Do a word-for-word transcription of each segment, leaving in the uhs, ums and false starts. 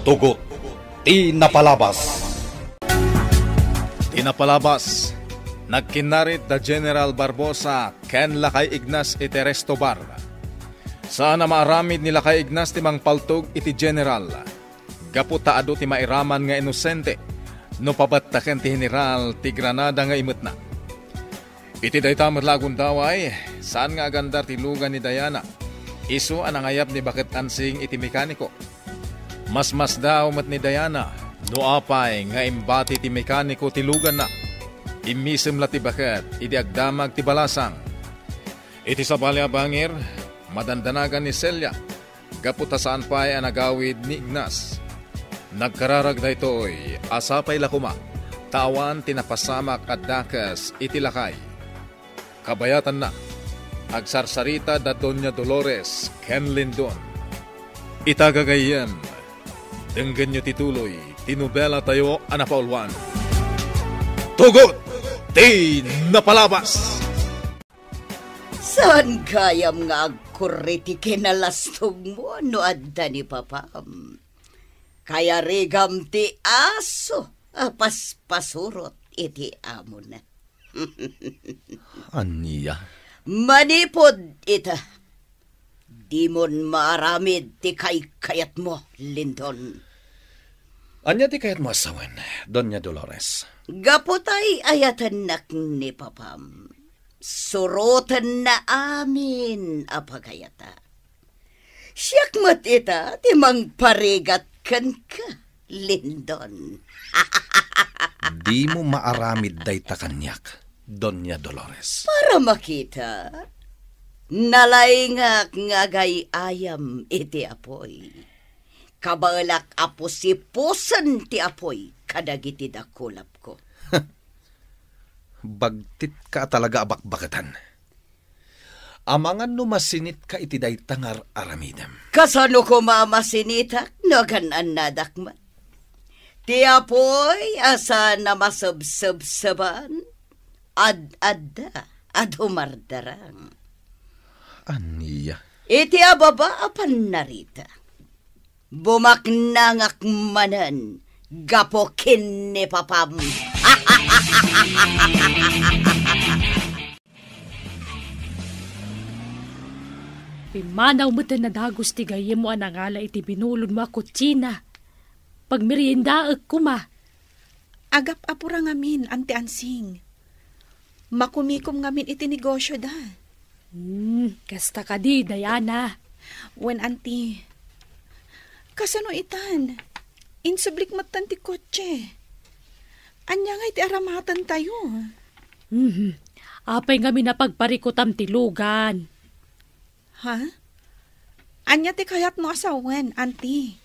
Tugot ti napalabas. Ti napalabas, nagkinnarit da General Barbosa ken Lakay Ignas iti resto bar. Saan a maaramid ni Lakay Ignas ti mangpaltog iti General, gapu ta adu ti mairaman nga inosente no pabettaken ti General ti granada nga imetna. Iti dayta met la a gundaway, saan nga agandar ti lugan ni Diana. Isu a nangayab ni Baket Ansing iti mekaniko. Masmasdaaw met ni Diana no apay nga imbati ti mekaniko ti luganna. Immisem la ti baket idi agdamag ti balasang. Iti sabali a bangir, madandanagan ni Celia gapu ta saan pay a nagawid ni Ignas. Nagkararag daytoy a sapay la koma ta awan ti napasamak a dakes iti lakay. Kabayatanna, agsarsarita da Doña Dolores ken Lindon. Ita gagayyem, denggenyo ti tuloy ti nobelatayo a napauluan. Tugot ti napalabas! Saan gayam nga agkurri ti kinalastogmo no adda ni papam? Kayarigam ti aso a paspasurot iti amona. Ania? Manipud ita, dimon maaramid ti kaykayatmo, Lindon. Ania ti kayatmo a sawen, Doña Dolores? Gapu ta ay-ayatennak ni papam, surotenna amin a pagayata. Siak met ita ti mangparigat kenka, Lindon. Dimo maaramid dayta kaniak, Doña Dolores. Para makita, nalaingak nga agay-ayam iti apuy. Kabaelak a pusipusen ti apuy kadagiti dakulapko. Bagtitka a talaga a bakbaketan. Amangan no masinitka iti dayta nga ar-aramidem. Kasano koma a masinitak no agan-annadak met? Ti apuy a saan a masebsebseban, ad-adda a dumardarang. Ania? Iti ababa a pannarita, bumaknangak manen gapu ken ni papam. Pimmanaw met a nadagus ti gayyemmo a nangala iti binulodmo a kutsina. Pagmeriendaek koma. Agap-apura ngamin, Anti Ansing. Makumikom ngamin iti negosyoda. Hmm, kasta kadi, Diana? Wen, Anti. Kasano itan? Insublik metten ti kotse. Ania ngay ti aramatentayo? Mhm. Apay ngamin a pagparikutam ti lugan? Ha? Ania ti kayatmo a sawen, Anti?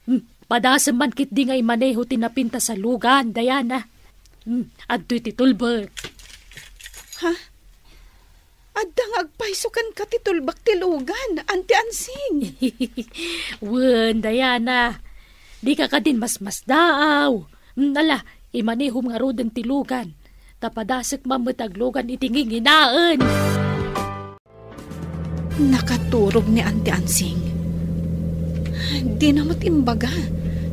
Hmm, padasem man ketdi nga imaneho ti napintas a lugan, Diana. Hmm, adtoy ti tulbek. Ha? Adda nga agpayso kenka ti tulbek ti lugan, Anti Ansing. Wen, Diana. Dika kadin masmasdaaw. Hmm, ala, imanehom ngaruden ti lugan. Ta padasek man met aglugan iti nginginaen. Nakaturog ni Anti Ansing. Dina met imbaga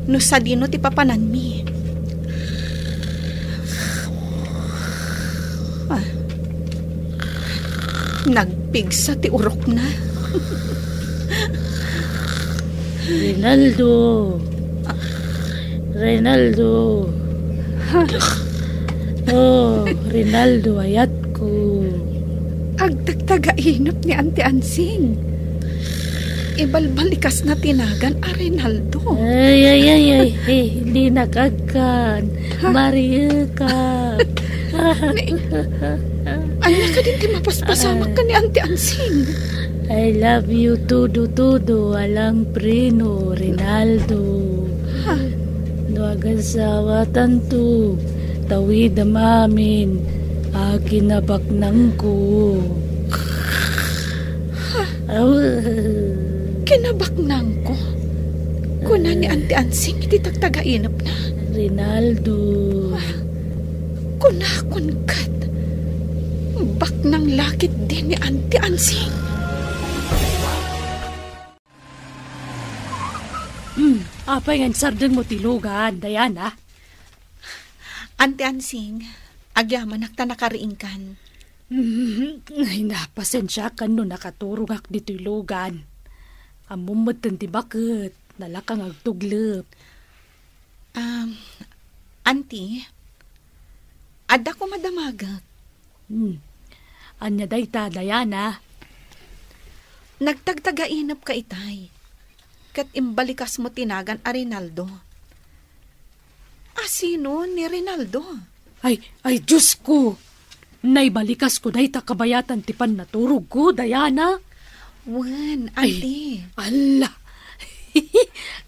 no sadino ti papananmi. Ah. Nagpigsa ti urokna. Rinaldo. Rinaldo. Oh, Rinaldo, ayatko. Agtagtagainep ni Anti Ansing. Ibalbalikasna ti nagan a Rinaldo. Ay, ay, ay, ay, ay, dinak agkan. Ha? Marieka. Ni, ania kadin ti mapaspasamak ken ni Anti Ansing? I love you, todo, todo, alang preno, Rinaldo. Ha? No agassawatanto, tawidem amin a kinabaknangko. Ha? Aw. Kinabaknangko? Kuna ni Anti Ansing iti tagtagainepna. Rinaldo. Ah, kunakon ket, baknang la ketdi ni Anti Ansing. Hmm, Apay nga insardengmo ti lugan, Diana? Auntie Ansing, agyamanak ta nakariingkan. Mhm. Ay, napasensiakan no nakaturogak ditoy lugan. Ammom metten ti baket, nalaka nga agtuglep. Um, Auntie, adda koma damagek. Hmm. Ania dayta, Diana? Nagtagtagainepka itay, ket imbalikasmo ti nagan a Rinaldo. Asino ni Rinaldo? Ay, ay, Diosko! Naibalikas ko dayta kabayatan ti pannaturogko, Diana. Wen, Ay, Auntie. Ala!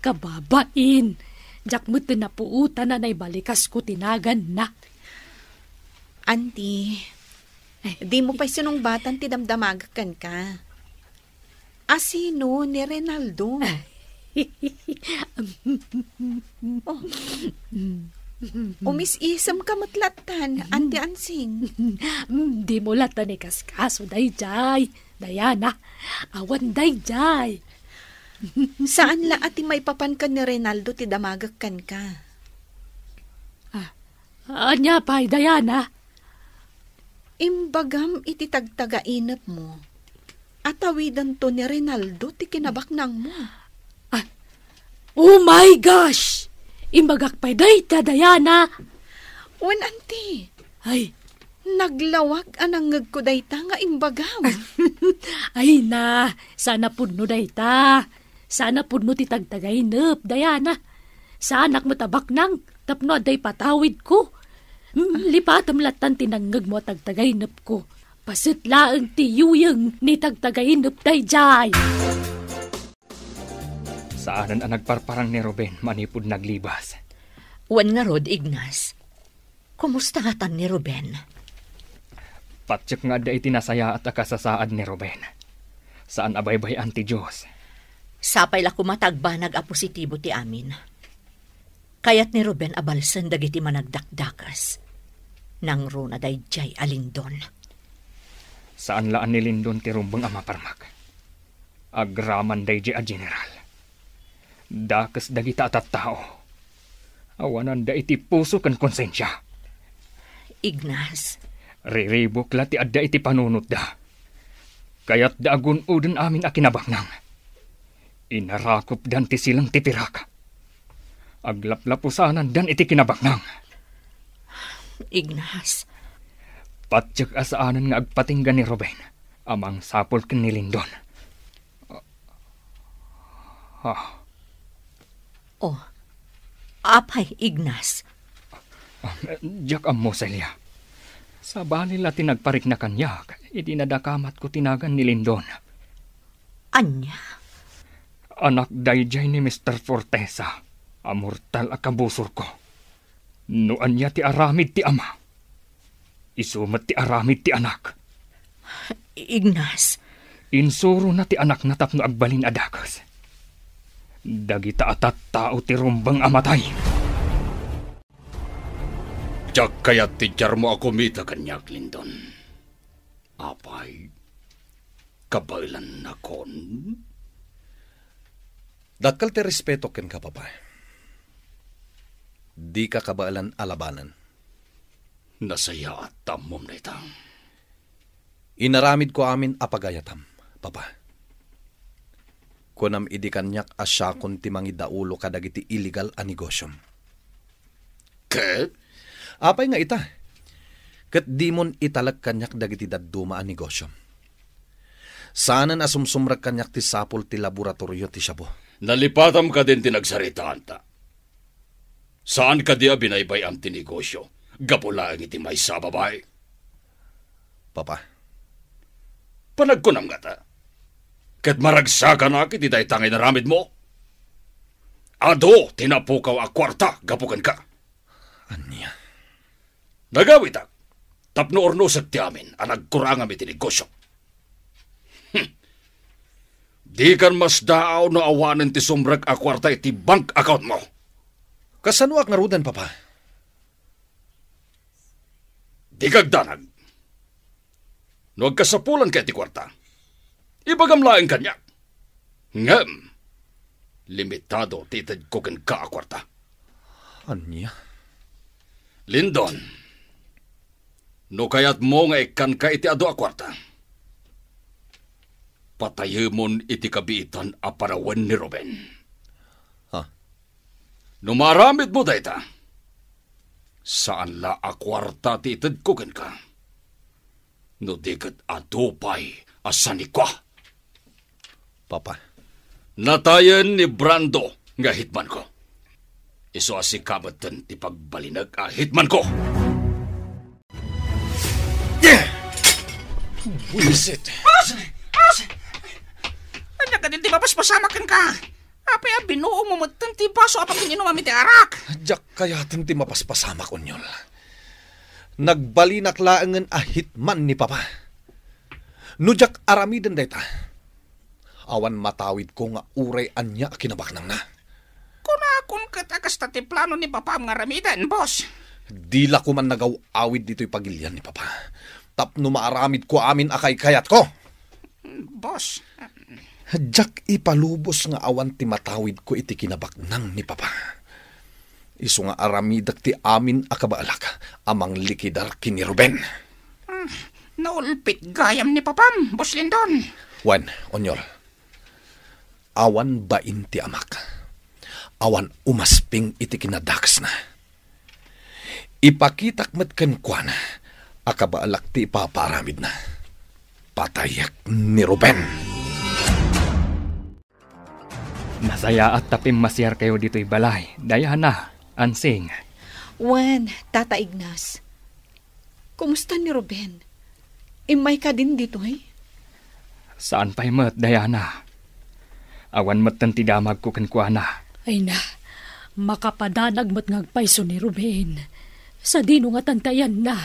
Kababain! Diak met napuotan a naibalikas ko ti naganna. Auntie, Ay. Dimo pay sinungbatan ti damdamagek kenka. Asino ni Rinaldo? Oh. Umis-isemka met lattan, Auntie Ansing. Dimo lattan ikaskaso daydiay, Diana. Awan daydiay. Saan la a ti maipapan ken ni Rinaldo ti damagek kenka. Ah, ania pay, Diana? Imbagam iti tagtagainepmo a tawidanto ni Rinaldo ti kinabaknangmo. Ah, oh my gosh! Imbagak pay dayta, Diana! Wen, Auntie. Ay. Naglawag a nangngegko dayta nga imbagam. Ay na, saan a pudno dayta. Saan a pudno ti tagtagainep, Diana. Saanak met a baknang tapno adda ipatawidko. Mm, lipatem lattan ti nangngegmo a tagtagainepko. Paset laeng ti yuyeng ni tagtagainep daydiay. Saanen a nagparparang ni Ruben manipud naglibas. Wen ngarud, Ignas. Kumusta ngatan ni Ruben? Patiek nga adda iti nasayaat a kasasaad ni Ruben. Saan a baybay-an ti Dios. Sapay la koma ta agbanag a positibo ti amin. Kayat ni Ruben a balsen dagiti managdakdakes. Nangruna daydiay a Lindon. Saan la a ni Lindon ti rumbeng a maparmek. Agraman daydiay a general. Dakes dagita a tattao. Awananda iti puso ken konsensia. Ignas. Riribuk la ti adda iti panunotda. Kayatda a gun-oden amin a kinabaknang. Inarakupdan ti sileng ti pirak. Aglaplapusanandan iti kinabaknang. Ignas. Patiek a saanen nga agpatingga ni Ruben a mangsapul ken ni Lindon. Ah. Oh, apay, Ignas? Ah, diak ammo, Celia. Sabali la ti nagparikna kaniak idi nadakamatko ti nagan ni Lindon. Ania? Anak daydiay ni Mister Fortesa a mortal a kabusorko. No ania ti aramid ti ama, isu met ti aramid ti anak. Ignas. Insurona ti anakna tapno agbalin a dakes. Dagita a tattao ti rumbeng a matay. Diak kayat ti diarmo a kumita kaniak, Lindon. Apay, kabaelannakon? Dakkel ti respeto kenka, Papa. Dika kabaelan a labanen. Nasayaat ta ammom dayta. Inaramidko amin a pagayatam, Papa. Kunam idi kaniak a siakon ti mangidaulo kadagiti illegal a negosiom. Ket? Apay nga ita? Ket dimon italek kaniak dagiti dadduma a negosiom. Saanen a sumsumrek kaniak ti sapul ti laboratorio ti shabu. Nalipatam kadin ti nagsaritaanta. Saan kadi a binaybay-am ti negosio gapu laeng iti maysa a babai? Papa. Panagkunam ngata, ket maragsakanak iti dayta nga inaramidmo? Adu ti napukaw a kuarta gapu kenka. Ania? Nagawitak tapno urnosek ti amin a nagkurangam iti negosio. Hmm. Dikan masdaaw no awanen ti sumrek a kuarta iti bank accountmo. Kasanoak ngaruden, Papa? Dika agdanag. No agkasapulanka iti kuarta, ibagam laeng kaniak. Ngem, Limitado ti itedko kenka a kuarta. Ania? Lindon, no kayatmo nga ikkanka iti adu a kuarta, patayemon iti kabiitan a panawen ni Ruben. Ha? No maaramidmo dayta, saan la a kuarta ti itedko kenka, no di ket adu pay a sanikua. Papa. Natayen ni Brando nga hitmanko. Isu a sika metten ti pagbalinek a hitmanko. Buisit. Boss! Boss! Ania kadin ti mapaspasamak kenka? Apay a binuongmo metten ti baso a pakininumam iti arak? Diak kayaten ti mapaspasamak, Onyol. Nagbalinak laengen a hitman ni Papa. No diak aramiden dayta, awan matawidko nga uray ania a kinabaknangna. Kunakon ket a kasta ti plano ni Papam nga aramiden, boss. Di la koman nagaw-awid ditoy pagilian ni Papa. Tapno maaramidko amin a kaikayatko. Boss. Diak ipalubos nga awan ti matawidko iti kinabaknang ni Papa. Isu nga aramidek ti amin a kabaelak a manglikidar ken ni Ruben. Hmm, naulpit gayam ni Papam, Boss Lindon. Wen, Onyol, awan bain ti amak. Awan umasping iti kinadakesna. Ipakitak met kenkuana a kabaelak ti ipapaaramidna. Patayek ni Ruben. Nasayaat ta pimmasiarkayo ditoy balay, Diana, Ansing. Wen, Tata Ignas. Kumusta ni Ruben? Immay kadin ditoy? Saan pay met, Diana. Awan metten ti damagko kenkuana. Ay na, makapadanag met nga agpayso ni Ruben. Sadino ngatan ti ayanna?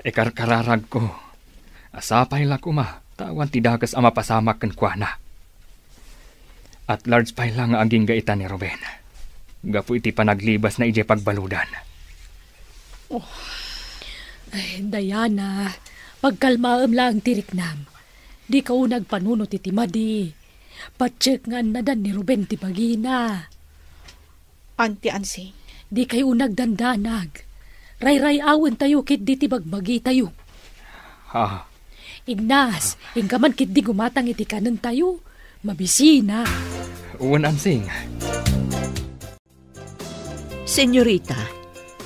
Ikarkararagko a sapay la koma ta awan ti dakes a mapasamak kenkuana. At large pay la nga agingga ita ni Ruben gapu iti panaglibasna idiay pagbaludan. Oh. Ay, Diana, pagkalmaem laeng ti riknam. Dika unay agpanunot iti madi. Patiek nga annadan ni Ruben ti bagina. Auntie Ansing. Dikay unay agdandanag. Rayray-awentayo ketdi ti bagbagitayo. Ha? Ignas, inka man ketdi gumatang iti kanentayo. Mabisina. Wen, Ansing. Senyorita,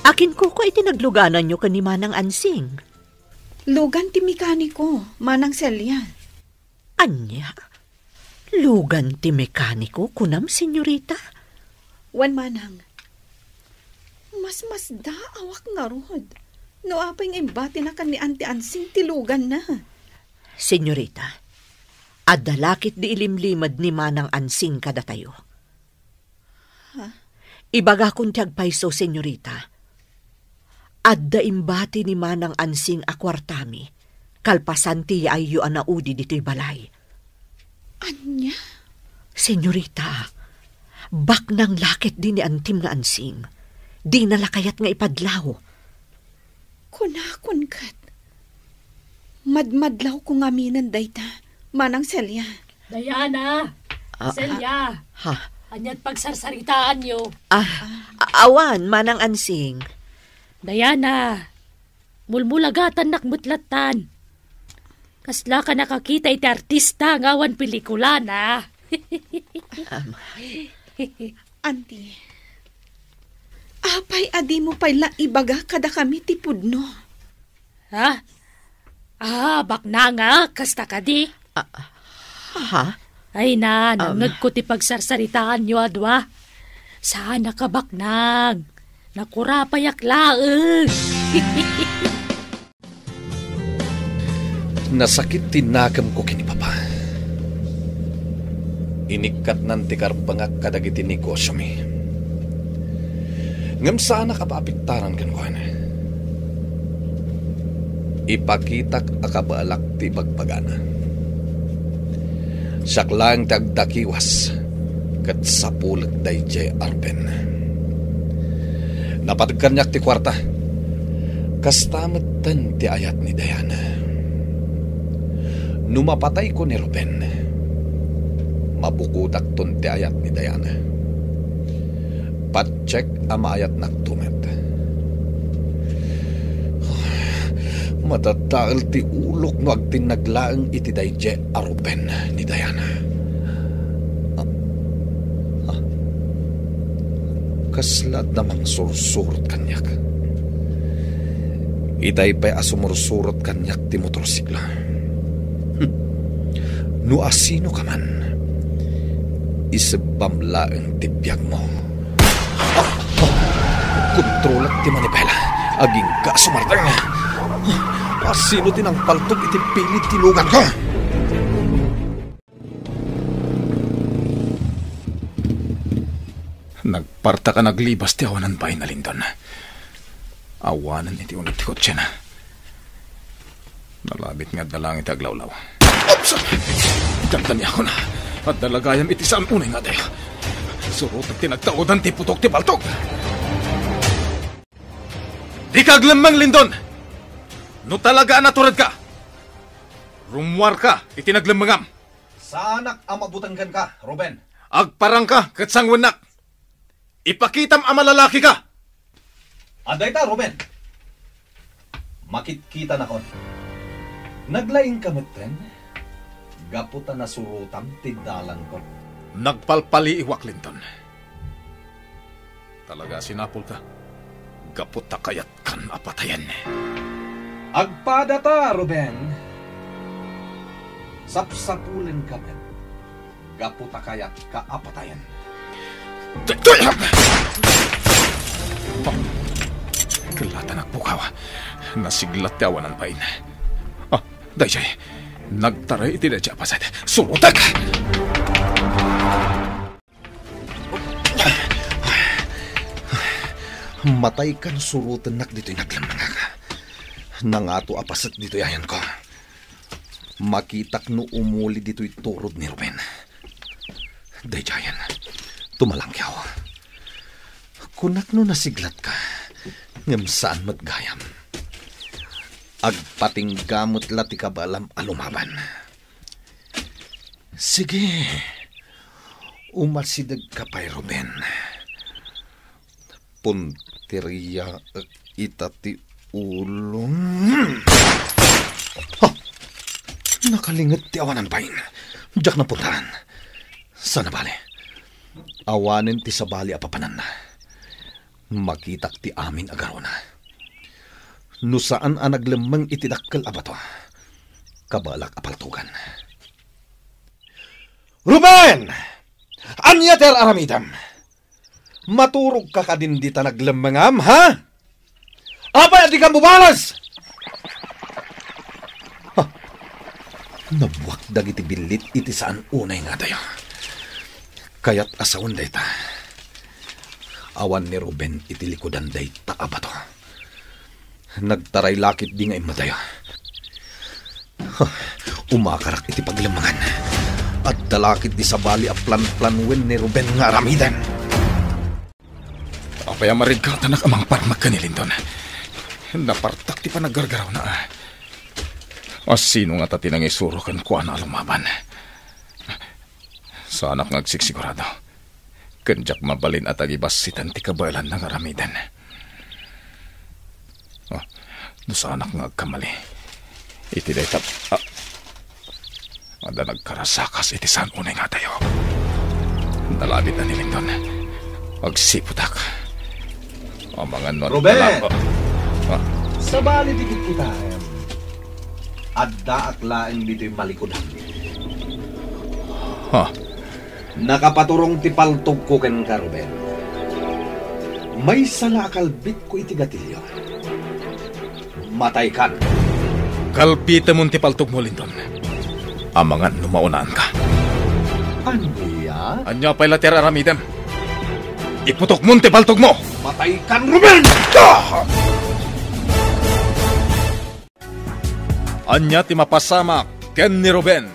akinkuko iti naglugananyo ken ni Manang Ansing. Lugan ti mekaniko, Manang Celia. Ania? Lugan ti mekaniko, kunam, senyorita? Wen, Manang. Masmasdaawak ngarud no apay nga imbatina ken ni Auntie Ansing ti luganna. Senyorita, adda la ketdi ilimlimed ni Manang Ansing kadatayo. Ha? Ibagakon ti agpayso, senyorita. Adda imbati ni Manang Ansing a kuartami, kalpasan ti yaayyo a naudi ditoy balay. Ania? Senyorita, baknang la ketdi ni antim nga Ansing. Dina la kayat nga ipadlaw. Kunakon ket, madmadlawko ngaminen dayta, Manang Celia. Diana! Ah, Celia! Ha? Ania't pagsarsaritaanyo? Ah, a-, awan, Manang Ansing. Diana, mulmulagatannak met lattan. Kaslaka nakakita iti artista nga awan pelikulana. Am. Auntie, apay a dimo pay la ibaga kadakami ti pudno? Ha? Ah, baknang, kasta kadi? Ah, ha? Ay na, Um, nangngegko ti pagsarsaritaanyo a dua. Saan a kabaknang. Nakurapayak laeng. Nasakit ti nakemko ken ni Papa. Inikkatnan ti karbengak kadagiti negosiomi. Ngem saanak a paapektaran kenkuana. Ipakitak a kabaelak ti ibagbagana. Siak laeng ti agdakiwas ket sapulek daydiay a Ruben. Napateg kaniak ti kuarta. Kasta metten ti ayat ni Diana. No mapatayko ni Ruben, Mabukodakton ti ayat ni Diana. Pattiek a maayatnakto met. Madadael ti ulok no agtinnag laeng iti daydiay a Ruben ni Diana. Ah, ah. Kasla adda mangsursurot kaniak. Itay pay a sumursurot kaniak ti motorsiklo. Hmm. No asino ka man, isebbam laeng ti biagmo. Ah, ah. Kontrolak ti manibela. Agingga a sumardeng. Asino ti nangpaltog iti pilid ti luganko? Nagpartak a naglibas ti awanan bain a Lindon. Awanen iti uneg ti kotsena. Nalabit nga adda langit ti aglawlaw. Oops! Dandaniakon. Adda la gayam iti saan unay nga adayo. Surotek ti nagtaudan ti putok ti paltog. Dika aglemmeng, Lindon! No talaga a naturedka, rummuarka iti naglemmengam. Saanak a mabuteng kenka, Ruben. Agparangka ket sanguennak. Ipakitam a malalakika. Adda ita, Ruben. Makitkitanakon. Naglaingka metten gapu ta nasurotam ti dalanko. Nagpalpaliiwak, Lindon. Talaga a sinapulka gapu ta kayatkan a patayen. Agpadata, Ruben. Sapsapulenka met gapu ta kayatka a patayen. Daytoy! Oh, kelatan agpukaw. Nasiglat ti awanan bain. Ah, daydiay. Nagtaray iti daydiay a paset. Surotek! Mataykan surotennak ditoy naglemmengak. Nangato a paset ditoy ayanko. Makitak no umuli ditoy turod ni Ruben. Daydiayen, tumalangkew. Kunak no nasiglatka, ngem saan met gayam. Agpatingga met la ti kabaelam a lumaban. Sige, umasidegka pay, Ruben. Punteriaek ita ti ulo. Ha! Nakalinget ti awanan bain. Diak napuntahan. Saan a bale. Awanen ti sabali a papananna. Makitak ti amin a garona. No saan a naglemmeng iti dakkel a bato, kabaelak a paltogan. Ruben! Ania ti ar-aramidem? Maturogka kadin dita naglemmengam, ha? Apay a dika mubales? Ha? Nabuak dagiti billit iti saan unay nga adayo. Kayat a sawen dayta. Awan ni Ruben iti likudan dayta a bato. Nagtaray la ketdi nga immadayo. Huh, umakarak iti paglemmengan. Adda la ketdi sabali a planplanuen ni Ruben nga aramiden. Apay a marigatanak a mangparmek ken ni Lindon? Napartak ti panaggargarawna. Asino ngata ti nangisuro kenkuana a lumaban? Saanak nga agsigsigurado. Ken diak mabalin a tagibassitan ti kabaelanna nga aramiden. Ah, no saanak nga agkamali iti dayta, ah, adda nagkarasakas iti saan unay nga adayo. Nalabit a ni Lindon. Agsiputak. Amangan no Ruben! Nala-, ah, ah. Sabali ti kitkitaem. Addaak laeng ditoy malikudam. Ha? Nakapaturong ti paltogko kenka, Ruben. Maysa la a kalbitko iti gatilio. Mataykan. Kalbitemon ti paltogmo, Lindon. Amangan no maunaanka. Ania? Ania pay la ti ar-aramidem? Iputokmon ti paltogmo! Mataykan, Ruben! Ah! Ania ti mapasamak ken ni Ruben?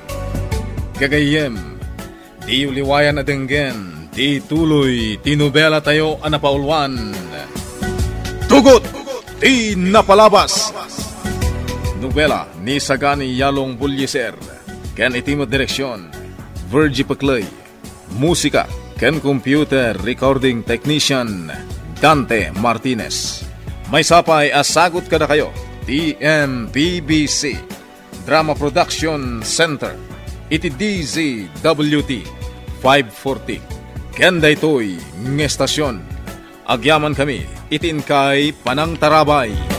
Gagayyem, diyo liwayan a denggen ti tuloy ti nobelatayo a napauluan, Tugot ti Napalabas. Nobela ni Sagani Yalong Bullieser ken iti met direksion, Virgie Peclay. Musika ken computer recording technician, Dante Martinez. Maysa pay a sagut kadakayo ti M P B C Drama Production Center iti D Z W T five forty. Ken daytoy nga estasyon, agyaman kami iti inkay panangtarabay.